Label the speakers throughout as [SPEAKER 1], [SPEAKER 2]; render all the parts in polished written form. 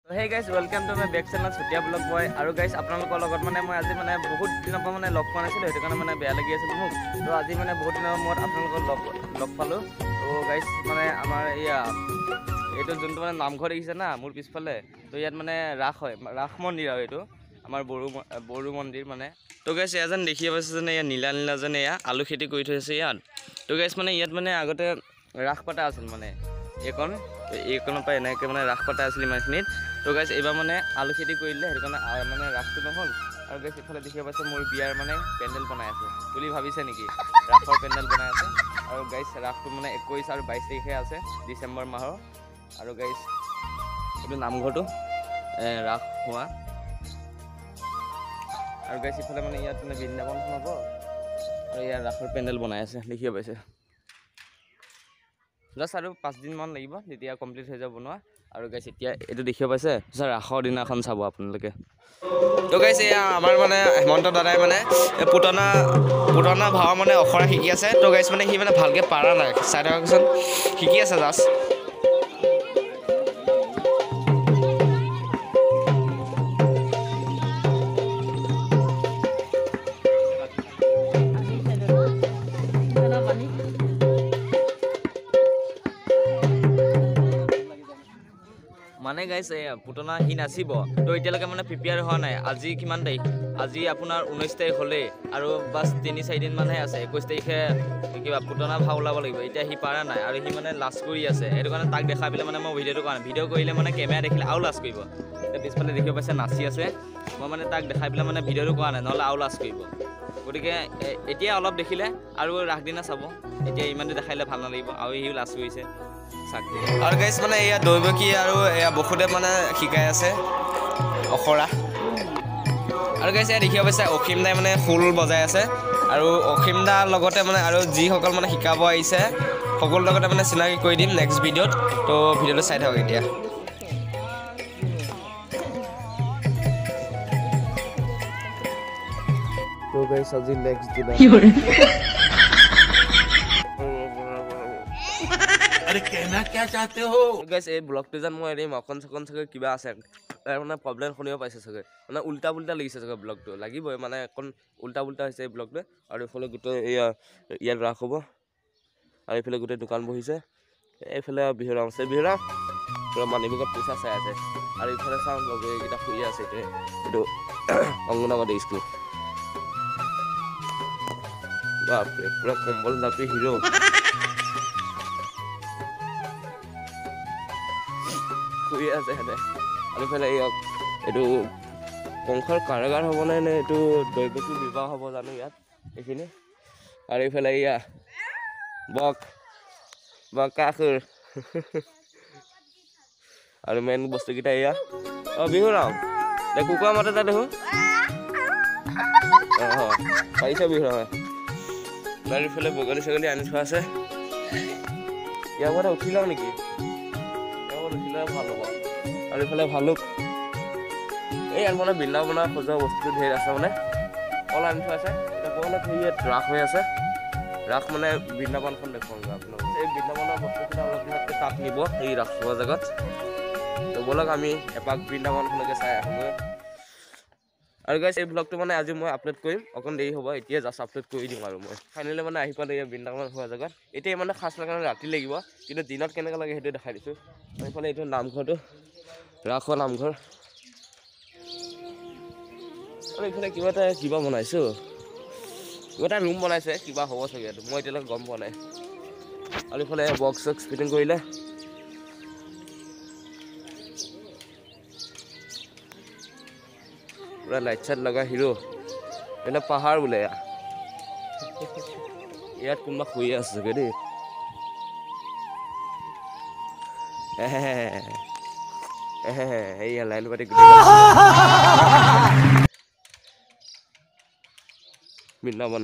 [SPEAKER 1] Hey guys, welcome to my back channel Chutia blog boy. আৰু guys আপোনালোকৰ লগত মানে মই আজি মানে বহুত দিনৰ পৰা মানে লগ পোৱা নাছিলোঁ, সেইটো কাৰণে মানে বেয়া লাগি আছিল মোক। তো আজি মানে বহুত দিনৰ মূৰত আপোনালোকক লগ পালোঁ। তো গাইজ মানে আমাৰ এয়া এইটো যোনটো মানে নামঘৰ দেখিছে না মোৰ পিছফালে, তো ইয়াত মানে ৰাস হয়, ৰাস মন্দিৰ আৰু এইটো আমাৰ বড়ো মন্দিৰ মানে। তো গাইজ এয়া যেন দেখি পাইছে যেন এয়া নীলা নীলা যেন এয়া আলু খেতি কৰি থৈছে ইয়াত। তো গাইজ মানে ইয়াত মানে আগতে ৰাস পতা আছিল মানে এইকণ, এইকণৰ পৰা এনেকৈ মানে ৰাস পতা আছিল ইমানখিনিত। তো গাইজ এইবাৰ মানে আলু খেতি কৰিলে, সেইটো কাৰণে মানে ৰাসটো নহ'ল। আৰু গাইজ এইফালে দেখিব পাইছে মোৰ বিয়াৰ মানে পেণ্ডেল বনাই আছে বুলি ভাবিছে নেকি, ৰাসৰ পেণ্ডেল বনাই আছে। আৰু গাইজ ৰাসটো মানে 21 আৰু 22 তাৰিখে আছে ডিচেম্বৰ মাহৰ। আৰু গাইজ এইটো নামঘৰটো ৰাস হোৱা। আৰু গাইজ ইফালে মানে ইয়াত মানে বৃন্দাবনখন হ'ব আৰু ইয়াত ৰাসৰ পেণ্ডেল বনাই আছে দেখিব পাইছে। জাষ্ট আৰু 5 দিনমান লাগিব তেতিয়া কমপ্লিট হৈ যাব বনোৱা। আৰু গাইজ এতিয়া এইটো দেখিব পাইছে ৰাসৰ দিনাখন চাব আপোনালোকে।
[SPEAKER 2] তো গাইজ এয়া আমাৰ মানে হেমন্ত দাদাই মানে পুতনা ভাও মানে অখৰা শিকি আছে। তো গাইজ মানে সি মানে ভালকৈ পাৰা নাই, চাই থাককচোন, শিকি আছে জাষ্ট।
[SPEAKER 1] মানে গাইজ পুতনা সি নাচিব, তো এতিয়ালৈকে মানে প্ৰিপেয়াৰ হোৱা নাই। আজি কিমান তাৰিখ? আজি আপোনাৰ 19 তাৰিখ হ'লেই আৰু বাছ 3-4 দিনমানহে আছে। 21 তাৰিখে কিবা পুতনা ভাও ওলাব লাগিব। এতিয়া সি পাৰা নাই আৰু সি মানে লাজ কৰি আছে, সেইটো কাৰণে তাক দেখাই পেলাই মানে মই ভিডিঅ'টো কৰা নাই। ভিডিঅ' কৰিলে মানে কেমেৰা দেখিলে আৰু লাজ কৰিব। এতিয়া পিছফালে দেখিব পাইছে নাচি আছে, মই মানে তাক দেখাই পেলাই মানে ভিডিঅ'টো কৰা নাই, নহ'লে আৰু লাজ কৰিব। গতিকে এতিয়া অলপ দেখিলে আৰু ৰাস দিনা চাব, এতিয়া ইমানটো দেখাই দিলে ভাল নালাগিব আৰু সিও লাজ কৰিছে।
[SPEAKER 2] আৰু গাইজ মানে এয়া দৈৱকী আৰু এয়া বসুদেৱ মানে শিকাই আছে অখৰা। আৰু গাইজ এয়া দেখিব পাইছে অসীম দাই মানে খোল বজাই আছে। আৰু অসীম দাৰ লগতে মানে আৰু যিসকল মানে শিকাব আহিছে সকলো লগতে মানে চিনাকি কৰি দিম নেক্সট ভিডিঅ'ত। তো ভিডিঅ'টো চাই থাকক এতিয়া।
[SPEAKER 1] তো গাইজ আজি নেক্সট দিনা
[SPEAKER 3] कहना क्या चाहते हो
[SPEAKER 2] গাইজ, এই ব্লগটো যেন মই এদিন অকণ চকণ চাগে কিবা আছে মানে প্ৰব্লেম শুনিব পাইছে চাগে, মানে উল্টা পুল্টা লাগিছে চাগে ব্লগটো, লাগিবই মানে অকণ উল্টা পুল্টা হৈছে এই ব্লগটো। আৰু এইফালে গোটেই এয়া ইয়াত ৰাস হ'ব আৰু এইফালে গোটেই দোকান বহিছে। এইফালে বিহুৰাম আছে, বিহুৰাম পূৰা মানিবুকত পইচা চাই আছে। আৰু এইফালে চাওঁ লগৰ এইকেইটা শুই আছে। এইটো অংগনাবাদী স্কুল, বাপৰে পূৰা কম্বল জাপি হিৰ' শুই আছে সিহঁতে। আৰু এইফালে এইটো কংসৰ কাৰাগাৰ হ'বনে নে এইটো দৈৱকী বিবাহ হ'ব জানো ইয়াত এইখিনি। আৰু এইফালে এয়া বক বকাসুৰ আৰু মেইন বস্তুকেইটা এয়া। অঁ বিহুৰাম দে কুকুৰা মাতে তাত দেখোন, অঁ পাৰিছে বিহুৰামে। আৰু এইফালে বগলী ছাগলী আনি থোৱা আছে। ইয়াৰ পৰা উঠি লওঁ নেকি, উঠিলে ভাল হ'ব। আৰু এইফালে ভালুক, এই ইয়াত মানে বৃন্দাবনৰ সজোৱা বস্তু ধেৰ আছে, মানে কল আনি থোৱা আছে। এতিয়া ক'বলৈ ইয়াত ৰাস হৈ আছে, ৰাস মানে বৃন্দাবনখন দেখুৱাওঁগৈ আপোনালোক। এই বৃন্দাবনৰ বস্তুখিনি অলপ পিছতকৈ তাত নিব এই ৰাস হোৱা জেগাত। তো ব'লক আমি এপাক বৃন্দাবনখনকে চাই আহোঁগৈ। আৰু গাইজ এই ব্লগটো মানে আজি মই আপলোড কৰিম, অকণ দেৰি হ'ব, এতিয়া জাষ্ট আপলোড কৰি দিম। আৰু মই ফাইনেলি মানে আহি পালোঁ এই বৃন্দাবন হোৱা জেগাত। এতিয়া মানে সাজ কাৰণে ৰাতি লাগিব, কিন্তু দিনত কেনেকুৱা লাগে সেইটো দেখাই দিছোঁ। এইফালে এইটো নামঘৰটো, ৰাসৰ নামঘৰ। আৰু এইফালে কিবা এটা কিবা বনাইছোঁ, কিবা এটা ৰুম বনাইছে, কিবা হ'ব চাগে এইটো, মই এতিয়ালৈকে গম পোৱা নাই। আৰু এইফালে বক্স চক্স ফিটিং কৰিলে। পুৰা লাইট চাইট লগা হিৰ'। এইবিলাক পাহাৰ বোলে ইয়াত কোনোবা শুই আছে চাগে দেই। এইয়া লাইন পাতি গোটেই বৃন্দাবন।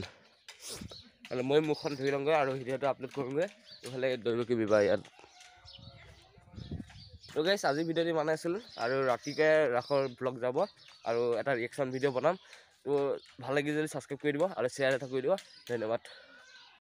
[SPEAKER 2] আৰু মই মুখখন ধুই লওঁগৈ আৰু ভিডিঅ'টো আপলোড কৰোঁগৈ। এইফালে দৈৱকী বিবাহ ইয়াত। তো গাইজ আজি ভিডিঅ'টো ইমানে আছিল আৰু ৰাতিকে ৰাসৰ ব্লগ যাব আৰু এটা ৰিয়েকশ্যন ভিডিঅ' বনাম। তো ভাল লাগি যদি ছাবস্ক্ৰাইব কৰি দিব আৰু শ্বেয়াৰ এটা কৰি দিব। ধন্যবাদ।